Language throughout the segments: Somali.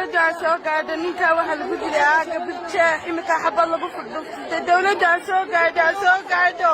Dowladda ha soo gaadho. Ninkaa waxaa lagu dilay aaga Birjeex. Iminkaa xabad lagu furdhuftay. Dowladda ha soo gaadho, ha soo gaadho,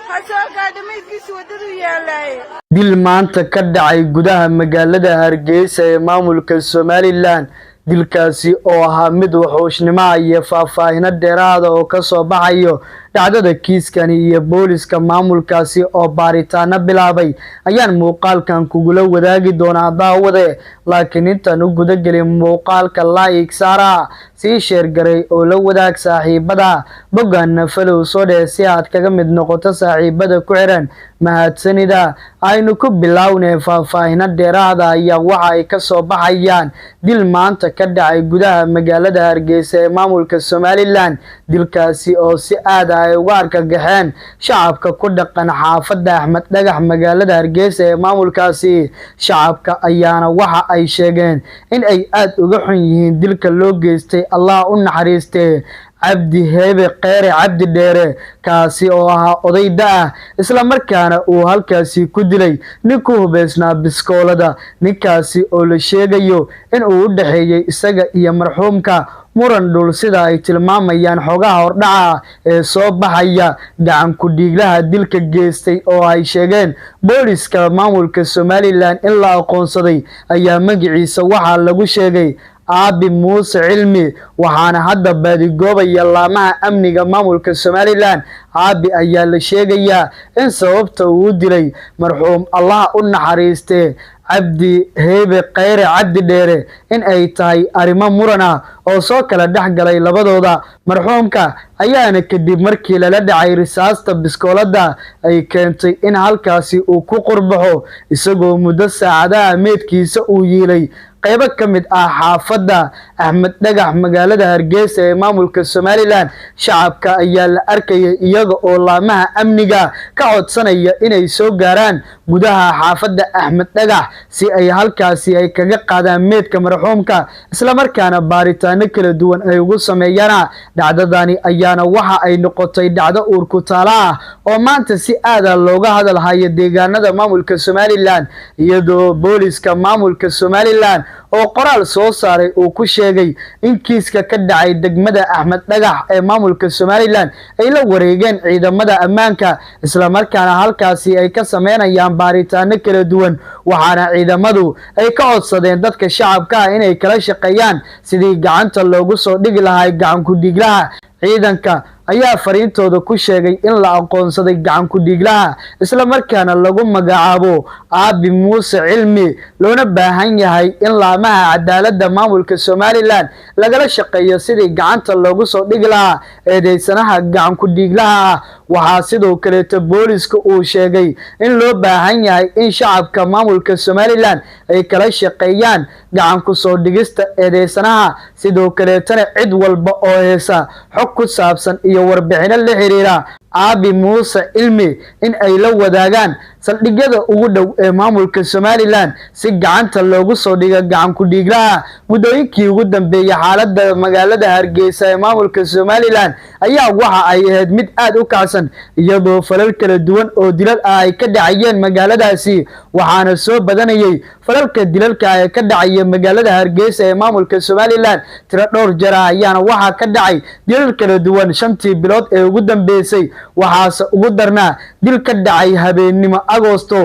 ha soo gaadho. Maydkiisa waddadu yaallaaye. Dil maanta ka dhacay gudaha magaalada Hargeysa ee maamulka Somaliland, dilkaasi oo ahaa mid wuxuushnimo ah iyo faahfaahino dheeraada oo kasoo baxayo dhacdada kiiskani iyo booliska maamulkaasi oo baaritaano bilaabay ayaan muuqaalkan kugula wadaagi doonaa, daawade. Laakiin intaan u guda gelin muuqaalka, like saara, sii share garay oo la wadaag saaxiibada, boggaana follow soo dheh si aad kaga mid noqoto saaxiibada ku xiran. Mahadsanida. Aynu ku bilownay, faahfaahino dheeraada ayaa waxa ay kasoo baxayaan dil maanta ka dhacay gudaha magaalada Hargeysa ee maamulka Somaliland, dilkaasi oo si aad ah ay uga argagaxeen shacabka ku dhaqan xaafadda Axmed Dhagax, magaalada Hargeysa ee maamulkaasi. Shacabka ayaana waxa ay sheegeen in ay aada uga xun yihiin dilka loo geystay, Allah u naxariistee, Cabdi Heebe Kheyre Cabdi Dheere, kaasi oo ahaa oday da ah, islamarkaana uu halkaasi ku dilay nin ku hubeysnaa biskoolada, ninkaasi oo la sheegayo in uu u dhexeeyey isaga iyo marxuumka muran dhul, sida ay tilmaamayaan xogaha hordhaca ee soo baxaya. Gacan ku-dhiiglaha dilka geystay oo ay sheegeen booliska maamulka Somaliland in la aqoonsaday ayaa magaciisa waxaa lagu sheegay Aabi Muuse Cilmi, waxaana hadda baadigoobaya laamaha amniga maamulka Somaliland. Aabi ayaa la sheegayaa in sababta uu u dilay marxuum, Allah u naxariistee, Cabdi Heebe Kheyre Cabdi Dheere in ay tahay arrimo muran ah oo soo kala dhex galay labadooda. Marxuumka ayaana kadib markii lala dhacay risaasta biskoolada ay keentay in halkaasi uu ku qurbaxo, isagoo muddo saacadaha meedkiisa uu yiilay qaybo ka mid ah xaafadda Axmed Dhagax, magaalada Hargeysa ee maamulka Somaliland. Shacabka ayaa la arkayay iyaga oo laamaha amniga ka codsanaya inay soo gaaraan gudaha xaafadda Axmed Dhagax si ay halkaasi ay kaga qaadaan meedka marxuumka, islamarkaana baaritaano kala duwan ay ugu sameeyaan. Dhacdadani ayaana waxa ay noqotay dhacdo uurku taala ah oo maanta si aada looga hadal hayo deegaanada maamulka Somaliland, iyadoo booliska maamulka Somaliland oo qoraal soo saaray uu ku sheegay in kiiska ka dhacay degmada Axmed Dhagax ee maamulka Somaliland ay la wareegeen ciidamada ammaanka, islamarkaana halkaasi ay ka sameynayaan baaritaano kala duwan. Waxaana ciidamadu ay ka codsadeen dadka shacabka ah inay kala shaqeeyaan sidii gacanta loogu soo dhigi lahay gacan ku-dhiiglaha. Ciidanka ayaa fariintooda ku sheegay in la aqoonsaday gacan ku-dhiiglaha, islamarkaana lagu magacaabo Aabi Muuse Cilmi, loona baahan yahay in laamaha cadaaladda maamulka Somaliland lagala shaqeeyo sidii gacanta loogu soo dhigi lahaa eedeysanaha gacan ku-dhiiglaha ah. Waxaa sidoo kaleeto booliska uu sheegay in loo baahan yahay in shacabka maamulka Somaliland ay kala shaqeeyaan gacan ku soo dhigista eedeysanaha, sidoo kaleetana cid walba oo heesa xog ku saabsan iyo warbixino la xiriira Aabi Muuse Cilmi in ay la wadaagaan saldhigyada ugu dhow ee maamulka Somaliland si gacanta loogu soo dhigo gacan ku-dhiiglaha. Muddooyinkii ugu dambeeyey, xaaladda magaalada Hargeysa ee maamulka Somaliland ayaa waxa ay ahayd mid aad u kacsan, iyadoo falal kala duwan oo dilal ah ay ka dhacayeen magaaladaasi. Waxaana soo badanayay falalka dilalka ee ka dhacaya magaalada Hargeysa ee maamulka Somaliland. Tiro dhowr jeer ah ayaana waxaa ka dhacay dilal kala duwan 5-tii bilood ee ugu dambeysay, waxaase ugu darnaa dil ka dhacay habeennimo Agosto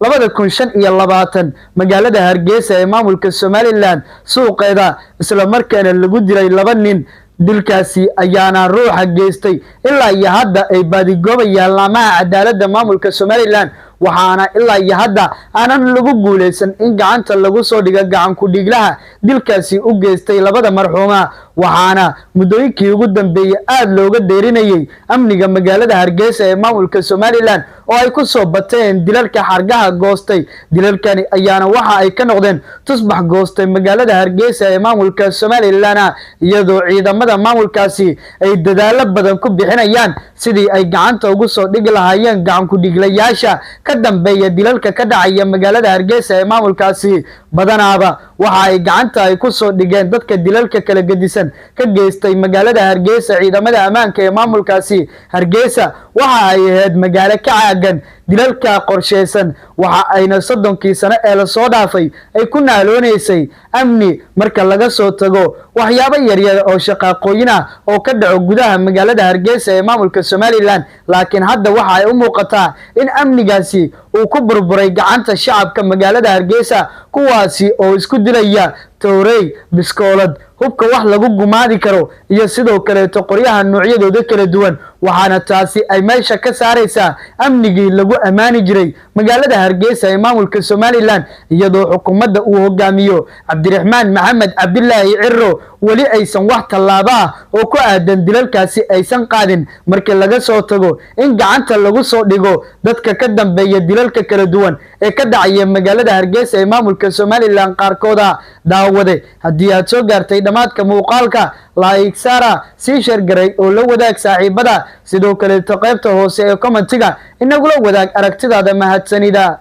2025 magaalada Hargeysa ee maamulka Somaliland suuqeeda, islamarkaana lagu dilay laba nin. Dilkaasi ayaana ruuxa geystay ilaa iyo hadda ay baadigoobayaan laamaha cadaaladda maamulka Somaliland, waxaana ilaa iyo hadda aanan lagu guuleysan in gacanta lagu soo dhigo gacan ku-dhiiglaha dilkaasi u geystay labada marxuuma. Waxaana muddooyinkii ugu dambeeyey aada looga deerinayay amniga magaalada Hargeysa ee maamulka Somaliland oo ay ku soo bateen dilalka xargaha goostay. Dilalkani ayaana waxa ay ka noqdeen tusbax goostay magaalada Hargeysa ee maamulka Somaliland, iyadoo ciidamada maamulkaasi ay dadaalo badan ku bixinayaan sidii ay gacanta ugu soo dhigi lahaayeen gacan ku-dhiiglayaasha ka dambeeya dilalka ka dhacaya magaalada Hargeysa ee maamulkaasi. Badanaaba Waxa ay gacanta ay ku soo dhigeen dadka dilalka kala gedisan ka geystay magaalada Hargeysa ciidamada ammaanka ee maamulkaasi. Hargeysa waxa ay ahayd magaalo ka caagan dilalka qorsheysan, waxa ayna 30kii sano ee lasoo dhaafay ay ku naaloonaysay amni, marka laga soo tago waxyaabo yaryar oo shaqaaqooyin ah oo ka dhaco gudaha magaalada Hargeysa ee maamulka Somaliland. Laakiin hadda waxa ay u muuqataa in amnigaasi uu ku burburay gacanta shacabka magaalada Hargeysa, kuwaasi oo isku dilaya toorey, biskoolad, hubka wax lagu gumaadi karo iyo sidoo kaleeto qoryaha noocyadooda kala duwan. Waxaana taasi ay meesha ka saaraysaa amnigii lagu ammaani jiray magaalada Hargeysa ee maamulka Somaliland, iyadoo xukuumadda uu hogaamiyo Cabdiraxmaan Maxamed Cabdilaahi Ciro weli aysan wax tallaabo ah oo ku aadan dilalkaasi aysan qaadin, markii laga soo tago in gacanta lagu soo dhigo dadka ka dambeeya dilalka kala duwan ee ka dhacaya magaalada Hargeysa ee maamulka Somaliland qaarkooda. Daawade, haddii aad soo gaartay dhammaadka muuqaalka, like saara, sii share garay oo la wadaag saaxiibada. Sidoo kaleeto qaybta hoose ee commentiga inagula wadaag aragtidaada. Mahadsanida.